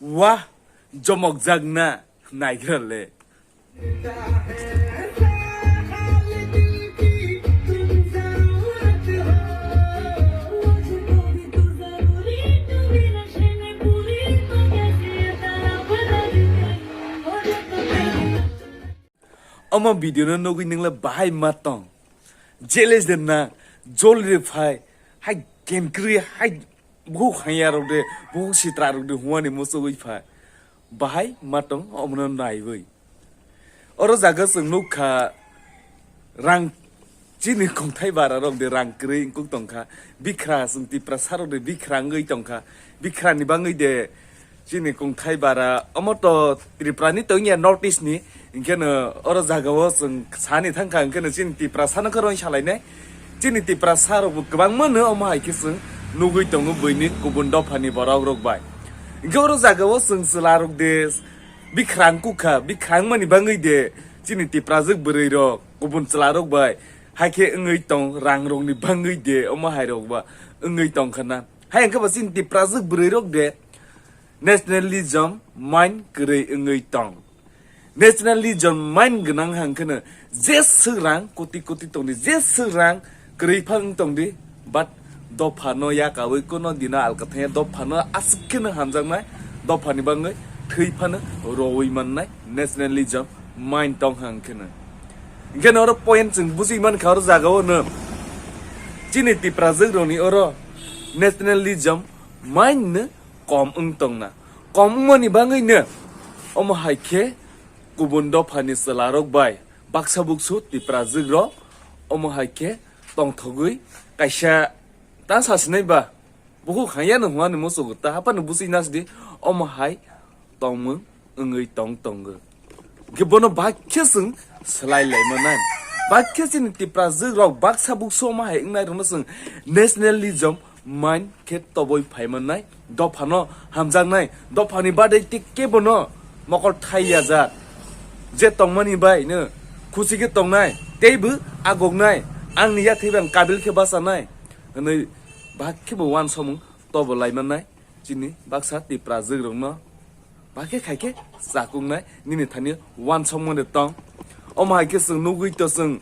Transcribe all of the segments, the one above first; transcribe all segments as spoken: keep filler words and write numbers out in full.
Wah, jomokjakna naigra le. Omo video no nugwi nwngle bahai ma tong. Jeles de na, jol re phai, hai kenkri, hai buhuk hanya rok de, buhuk sitra rok de, huani musugwi phai. Bahai ma tong, omo no naiwi. Oro jaga chwng nukha, rang chini kongthai bara rok de rang kwrwi wngkuk tongkha. Bikhra chwng Tiprasa rok de bikhra wngwi tongkha. Bikhra ni bangwi de chini kongthai bara, omo to Tripura ni tongya, North East ni, hinkhe no oro jaga o chwng sani thangkha, hinkhe no chini Tiprasa no khorang salainai. Chini Tiprasa rok bo kwbangma no omo hai khe chwng nugwi tongo buini kubun dopha ni borok rok bai. Hinkhe oro jaga o chwng chwla rok de bikhra wngkuk kha, bikhra wngmani bangwi de chini Tiprajwk bwrwi rok kubun chwla rok bai hai khe wngwi tong, rang rok ni bangwi de omo hai rok ba wngwi tongkha na. Hai hinkhe ba chini Tiprajwk bwrwi rok de nationalism mind kwrwi wngwi tong. Nationalism mind gwnang hang kheno je swk rang koti koti tongdi, je swk rang kwrwi pha wng tongdi, but dopha no yakawi kuno dino alka thangya, dopha no aswk kheno hamjaknai, dopha ni bangwi thwi phano rowi mannai nationalism mind tong hang kheno. Hinkhe no oro point chwng bujui mankha oro jaga o no chini Tiprajwk rokni oro nationalism mind no kom wng tongna. Kom wngmani bangwi no omo hai khe kubun dophani chwla rok bai baksa buksu Tiprajwk rok omo hai khe tongthogwi kaisa ta sasinai ba bukhuk hanya no hwnani muchungo ta haphano bwswi nasdi omo hai tongmung wngwi tong tongo. Hwnkhe bono bakhe chwng swlai lai manai. Bakhe chini Tiprajwk rok baksa buksu omo hai wngnai rokno chwng nationalism mind khe toboi phai manai. Dophano hamjaknai. Dophani badai tei kebono mokol thai yajak. Je tongmani bai no khusi khe tongnai. Teibo agoknai. Angni yathai bai ang kabil khe bachanai. Hwnwi bakhe bo uansukmung tobo lai manai. Chini baksa Tiprajwk rokno. Bakhe khaikhe chakuknai nini thani uansukmani tong. Omo hai khe chwng nugwi to chwng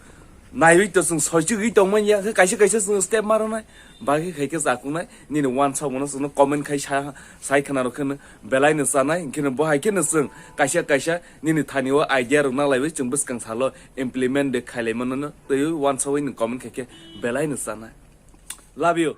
naiwi to chwng soichigwi tongmani ya khe kaisa kaisa chwng step maronai. Bakhe khaikhe chakuknai nini uansukmano chwngno comment khai sa, sai khna rok kheno belai no chanai. Hinkhe no bo hai kheno chwng kaisa kaisa nini thani o idea rok nalaiwi chwng bwskang salo implement de khailai mano no twiwi uansugwi nwng comment khaikhe belai no chanai. Love you.